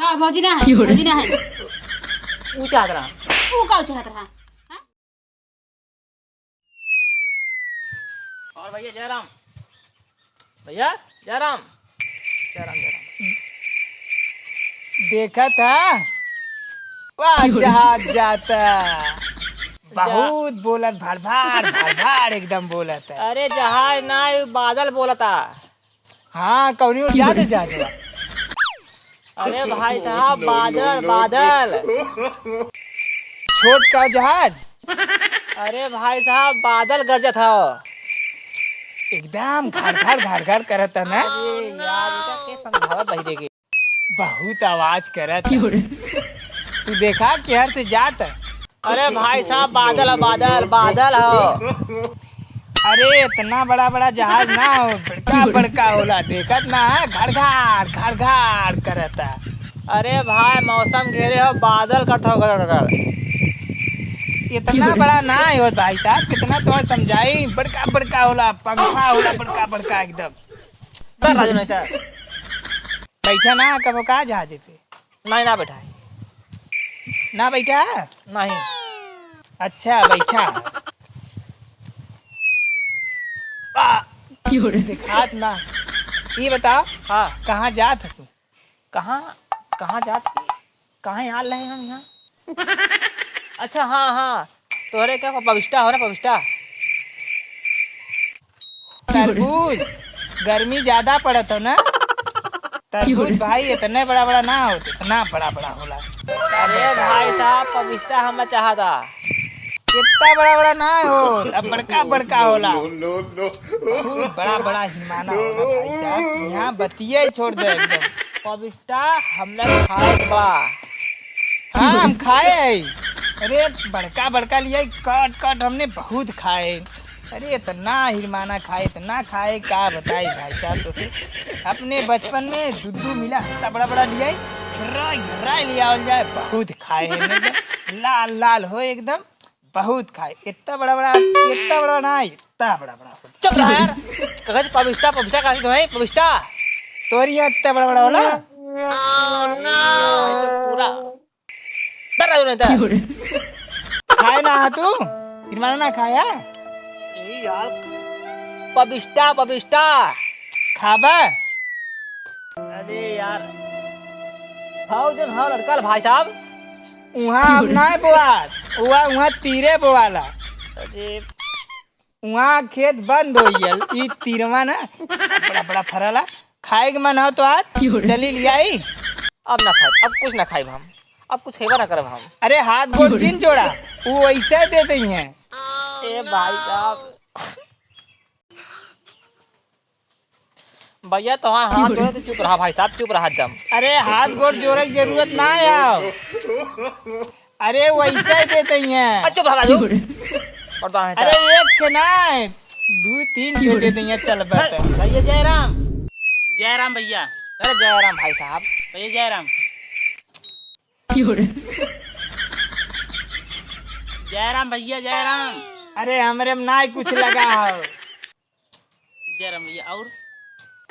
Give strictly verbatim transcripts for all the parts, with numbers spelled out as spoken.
हाँ, भौजी ना है, क्यों रे? भौजी ना है। ऊ चाहत रहा। ऊ का चाहत रहा? हाँ? और भैया जयराम, भैया जयराम, जयराम, जयराम। देखा था, वाह, क्यों रे? जहाज जाता। बहुत बोलत, भड़ भड़, भड़ भड़ एकदम बोलत है। अरे जहाज ना, ये बादल बोलता। हाँ, कौनी ओर जात है जहाजवा? अरे भाई साहब, बादल, बादल। छोट का जहाज? अरे भाई साहब, बादल गरजत ह। एकदम घर घर घर घर करत है ना। अरे यार, इनका के समझावा बहिरे के? बहुत आवाज करत है। क्यों रे? तू देखा केहर से जात है। अरे भाई साहब, बादल ह, बादल, बादल ह। अरे, इतना बड़ा बड़ा जहाज ना हो, बड़का बड़का होला, देखत ना है, घड़ घाड़ घड़ घाड़ करता। अरे भाई, मौसम घेरे हो, बादल करत हो, गड़ गड़। इतना बड़ा ना हो भाई साहब, कितना तो समझाई, बड़का बड़का होला, पंखा होला, बड़का बड़का एकदम। बैठा ना कबो का जहाज पे? नहीं, ना बैठा है। ना बैठा? नहीं। अच्छा, बैठा। आ, क्यों रे? दिखात ना। ये बताओ, हाँ। कहाँ जात है तू? कहाँ, कहाँ जात है? कहाँ आल रहे हम यहाँ? अच्छा, हाँ, हाँ, तोहरे क्या पविष्टा हो ना, पविष्टा? तरबूज, गर्मी ज्यादा पड़त हो ना, तरबूज भाई इतने बड़ा बड़ा ना होत, इतना बड़ा बड़ा होला। अरे भाई साहब, पविष्टा हम चाहता। इतना बड़ा बड़ा ना हो, अब बड़का बड़का होला। बहुत बड़ा बड़ा हिमाना होला भाई साहब, यहाँ बतिया ही छोड़ दे एकदम। पविष्टा हमने खाए बा। हाँ, हम खाए है। अरे, बड़का बड़का लिया, काट काट हमने बहुत खाए। अरे, इतना हिरमाना खाए, इतना खाए, का बताई भाई साहब तोसे। अपने बचपन में दुद्दू मिला, इतना बड़ा बड़ा लिया, घर्रा घर्रा लियावल जाए, बहुत खाए है हमने। लाल लाल हो एकदम। बहुत खाए, इतना बड़ा बड़ा, इतना बड़ा ना, इतना बड़ा बड़ा। चुप रहा यार। कहे पविष्टा, पविष्टा कहा थी तुम्हें, पविष्टा। तोरी यहाँ इतना बड़ा बड़ा होला? पूरा डर रहा नहीं था। खाए ना हा तू? हिरमाना ना खाया? यही यार, पविष्टा, पविष्टा। खाबा? अरे यार, भाव जन भाव लड़का भाई साहब। उहाँ हम ना बोआत, उहाँ, उहाँ तीरे बोआला। अरे। उहाँ खेत बंद हो गयल, ई तीरवा ना बड़ा बड़ा फरला। खाए के मन हो तो आज चली लियाई। अब ना खाए, अब कुछ ना खाइब हम, अब कुछ खेबा ना करब हम। अरे हाथ गोड़ जिन जोड़ा, वो वैसे दे दई हैं। ए भाई साहब। भैया, तोहार हाथ जोड़े तो चुप रहा भाई साहब, चुप रहा एकदम। अरे, हाथ गोड़ जोड़े की जरूरत ना है आओ। अरे, वैसे ही देते ही हैं। अरे, चुप रहा राजू। और तो है अरे, एक के ना है, दो तीन के दे देंगे, चल बता। भैया जयराम, जयराम भैया। अरे, जयराम भाई साहब। भैया जयराम। जयराम भैया, जयराम। अरे, हमरे में ना कुछ लगा हो। जय राम भैया, और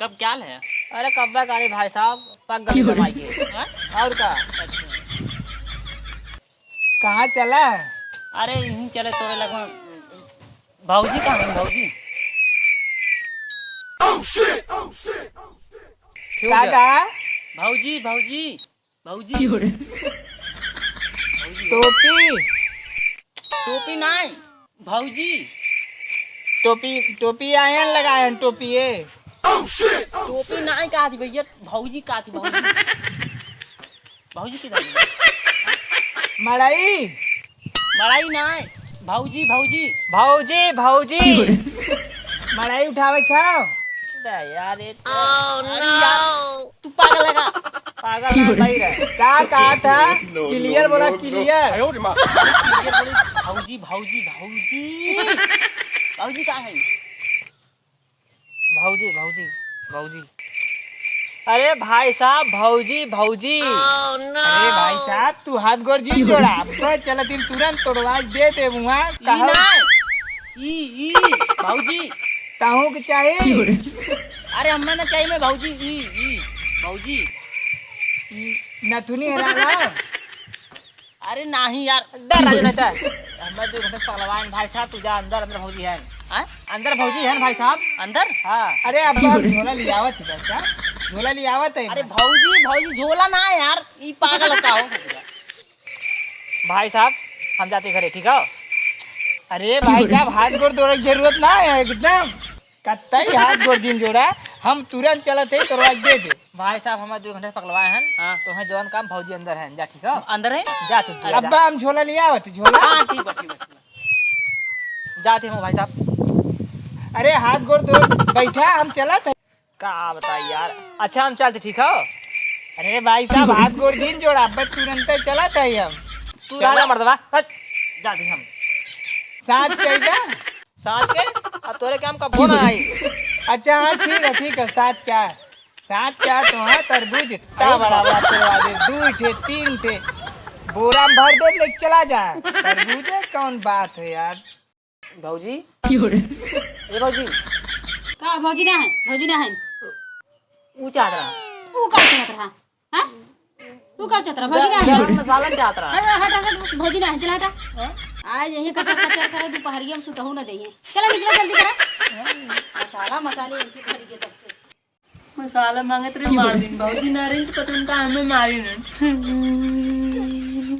कब क्या हाल है? अरे कब्बा काली भाई साहब, पग गली दवाई के। हाँ? और का? अच्छा। कहाँ चला है? अरे यहीं चले तोरे लगवा। भौजी कहाँ है भौजी? का कहा? भौजी, भौजी। भौजी। भौजी। टोपी। टोपी नाय, भौजी। टोपी, टोपी आयन लगायन, टोपी ए। टोपी नाय कहा थी भैया, भौजी कहा थी, भौजी। भौजी की बात है? मड़ई। मड़ई नाय, भौजी, भौजी। भौजी, भौजी। मड़ई उठावे खाओ। अरे यार, ये तो, अरे यार, तू पागल है का? पागल है भाई रे। का कहा था? Clear बोला, clear। भौजी, भौजी, भौजी। भौजी कहाँ है? भौजी, भौजी, भौजी। अरे भाई साहब, भौजी, भौजी। अरे भाई साहब, तू हाथ गोड़ जिन जोड़ा। अब चलत दिन तुरंत तोड़वा दे दे मुहा। ई कहो। ना, ई, ई, भौजी। कहूँ के चाही? अरे हमें ना चाहिए मैं भौजी, ई, ई, भौजी। ई, ना तू नहीं हरा ला। अरे नहीं यार। डर राजू नहीं था। हमारे दो घंटे पहलवान भाई साहब, तू जा अंदर, अंदर भौजी है। हाँ? अंदर भौजी है भाई साहब। अंदर? हाँ। अरे अब हम झोला ले आवत है भाई साहब, झोला ले आवत है। अरे भौजी, भौजी झोला ना है यार, ई पागल का हो। भाई साहब, हम जाते घरे, ठीक है? अरे भाई साहब, हाथ गोड़ तोड़े की जरूरत ना है एकदम। कतई हाथ गोड़ जिन जोड़ा, हम तुरंत चलत है, तोड़वा के दे दे। भाई साहब, हमारे दो घंटे पकलवाए हैं, हाँ। तो है जौन काम भौजी अंदर है, जा, ठीक है? अंदर है? जा तू, जा, जा। अब्बा, हम झोला ले आवत, झोला। हाँ, ठीक बा, ठीक बा, ठीक बा। जाते हो भाई साहब। अरे हाथ गोड़ धो, बैठा, हम चलत है। का बताई यार। अच्छा, हम चलते, ठीक है? अरे भाई साहब, हाथ गोड़ जिन जोड़ा, अब्बा तुरंत चलत है हम। तू चला। राजा मर्दवा, हट, जाते हम। साथ कही का? साथ के? अब तोरे काम का बोला आई। अच्छा, हाँ, ठीक है, ठीक है, साथ क्या है? साच क्या तो है, तरबूज इतना बड़ा बड़ा तोड़वा दे, दू ठे, तीन ठे, बोरा में भर दे, लेके चला जा। तरबूज है, कौन बात है यार? भौजी। ए भौजी। का भौजी ना है, भौजी ना है। ऊ चाहत रहा। ऊ का चाहत रहा? हाँ? ऊ का चाहत रहा? भौजी ना है। गरम मसाला चाहत रहा। हट, हट, हट, हट, भौजी ना है, चला हटा। हाँ? आज यही कचर कचर करे, दोपहरिया में सुतहू न देही। चला निकला जल्दी करा। मसाला मसाले इनकी भरी के तब से। मसाला मांगत रहे, मार दिन। भौजी ना रही तो पता नहीं हमें मारी नहीं।